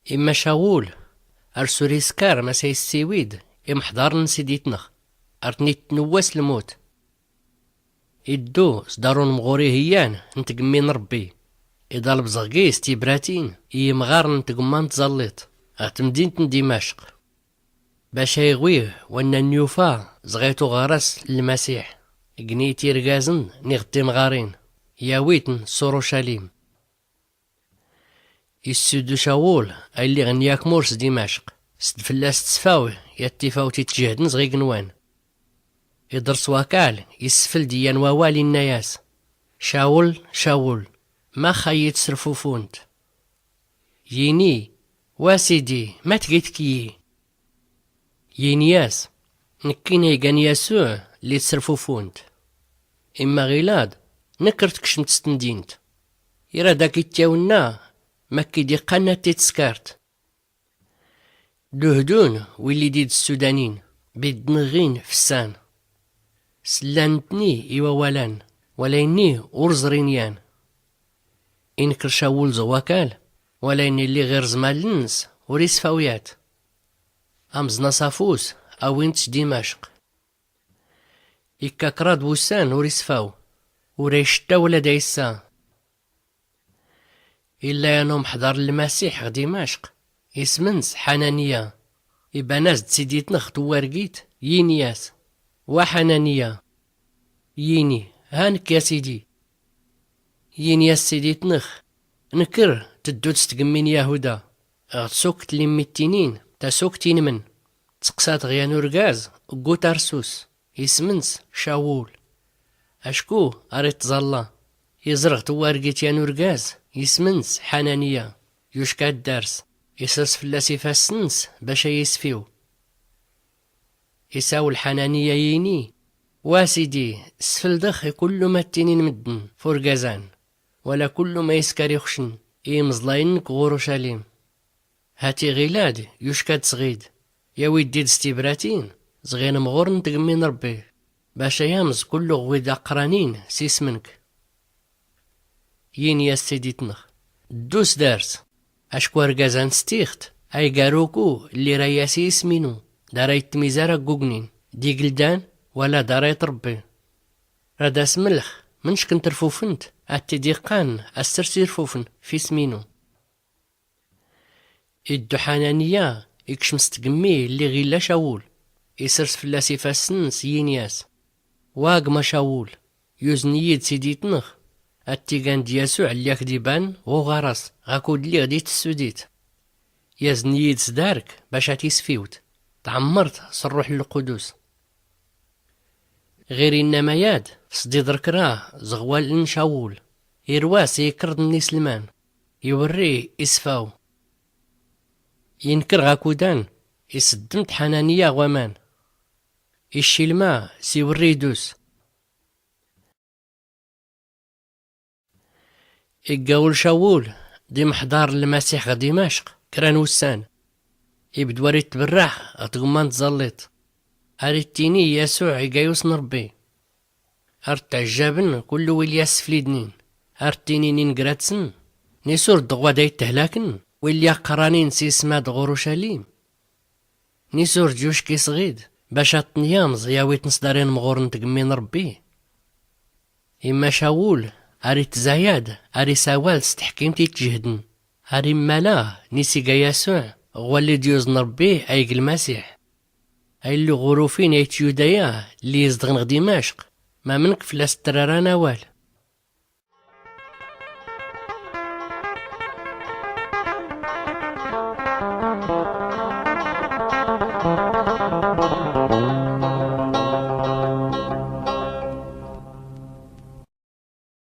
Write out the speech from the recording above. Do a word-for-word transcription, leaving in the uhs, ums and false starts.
Imma cawul ar-sur iskar masa issiwid imḥḍarn n-siditnɣ, ar-tn-ittnwwas lmut. Iddu s-ḍarun mɣur-ihiyyan n-tgmmi n-rbbi, iḍalb zɣ-gis tibratin i-imɣarn n-tgmma n-tẓalliṭ ɣ-tmdint n-dimacq, bac a-iɣwi wanna n-yufa zɣ-ayt uɣaras n-lmasiḥ, gniyt irgazn n-iɣ-d-timɣarin, yawi-tn s-urucalim. Issudu cawul a-illi ɣ-n-yakmur s-dimacq, s-d-fllas tsfaw yat-tifawt itjhhdn zɣ-ignwan. Iḍr s-wakal isfld iyyan wawal inna-yas, cawul, cawul, max a-yi-tsrfufunt? Yini, wa sidi, ma-tgitk-iyi? Yini-yas, nkkin a-igan yasuɛ lli-tsrfufunt. Imma ɣ-ilaḍ, nkr tkcmt s-tmdint, irad ak-ittyawnna ma-k-id-iqqann a-t-itskart. Duhdun wi-lli-d-id-ssudanin, biddn-ɣ-in fssan. Sllan ntni i-wawal-an, wala inni ur-ẓrin yan. Inkr cawul zɣ-wakal, wala inni lliɣ irẓ-mall-ns ur-isfaw yat. Amẓn-as afus, awin-t s-dimacq. Ikka kraḍ wussan ur-isfaw, ur-a-ictta wala d-a-issa. Illa yan umḥḍar n-lmasiḥ ɣ-dimacq, ism-ns ḥananiya. Iban-as-d siditnɣ ɣ-twargit, yini-yas, wa ḥananiya? Yini, ha-nkk ya sidi. Yini-yas siditnɣ, nkr, tddut s-tgmmi n-yahuda, ɣ-tsukt lli-mmittinin, tasukt inmn. Tsqsat ɣ-yan urgaz gu-tarsus, ism-ns cawul. Acku ar-itẓalla, iẓr ɣ-twargit yan urgaz ism-ns ḥananiya, yucka ddars, isrs fllas ifassn-ns bac a-yi-isfiw. Isawel ḥananiya yini, wa sidi, sfldɣ i-kull umattin n-mddn f-urgaz-an, wala kull uma iskar ixcn i-imẓlayn-nk ɣ-urucalim. Hat-iɣ-ilad yucka-d sɣid, yawi-d-id s-tibratin zɣ-inmɣur n-tgmmi n-rbbi, bac a-yamẓ kull uɣwid aqranin s-ism-nk. Yini-yas siditnɣ, ddu s-dars. Acku argaz-an s-tixt a-igar uku lli ra-yas i-ism-inu, dar a-ittmizar aggugnin d-igldan, wala dar a-itrbbi. Rad-as-mlx mnck n-trfufnt a-t-id-iqqann, assrs irfufn f-ism-inu. Iddu ḥananiya, ikcm s-tgmmi lli ɣ-illa cawul, isrs fllas ifassn-ns, yini-yas, wa gma cawul, yuzn-iyi-d siditnɣ, a-t-igan d-yasuɛ lli ak-d-iban ɣ-uɣaras ɣakud lliɣ di-tssudit. Yazn-iyi-d s-dark bac a-t-isfiwt, tɛmmrt s-rruḥ lqudus. Ɣir inna ma-yad, s-d-iḍr kra zɣ-wall n-cawul, irwas i-ikrḍ n-islman, iwrri isfaw. Inkr ɣakudan, isddm-t ḥananiya ɣ-waman, iccilma s-iwrri idus. Iggawel cawul d-imḥḍar n-lmasiḥ ɣ-dimacq kra n-ussan. Ibd war-itbrraḥ ɣ-tgmma n-tẓalliṭ, ar-ittini i-yasuɛ igayus n-rbbi. Ar-ttɛjjabn kull wi lli-as-sflidnin, ar-ttinin ingrat-sn, nisur d-ɣwad a-ithlakn wi lli-aqqranin s-ism-ad ɣ-urucalim? Nisur d-yucki sɣid bac a-tn-yamẓ yawi-tn s-dar inmɣur n-tgmmi n-rbbi? Imma cawul ar-ittzayad, ar-isawal s-tḥkimt itjhdn, ar-immala n-isiga yasuɛ ɣwalli d-yuzn rbbi a-ig lmasiḥ. A-illu ɣur-ufin a-it-yudaya lli-izḍɣn ɣ-dimacq, mamnk fllas-ttraran awal.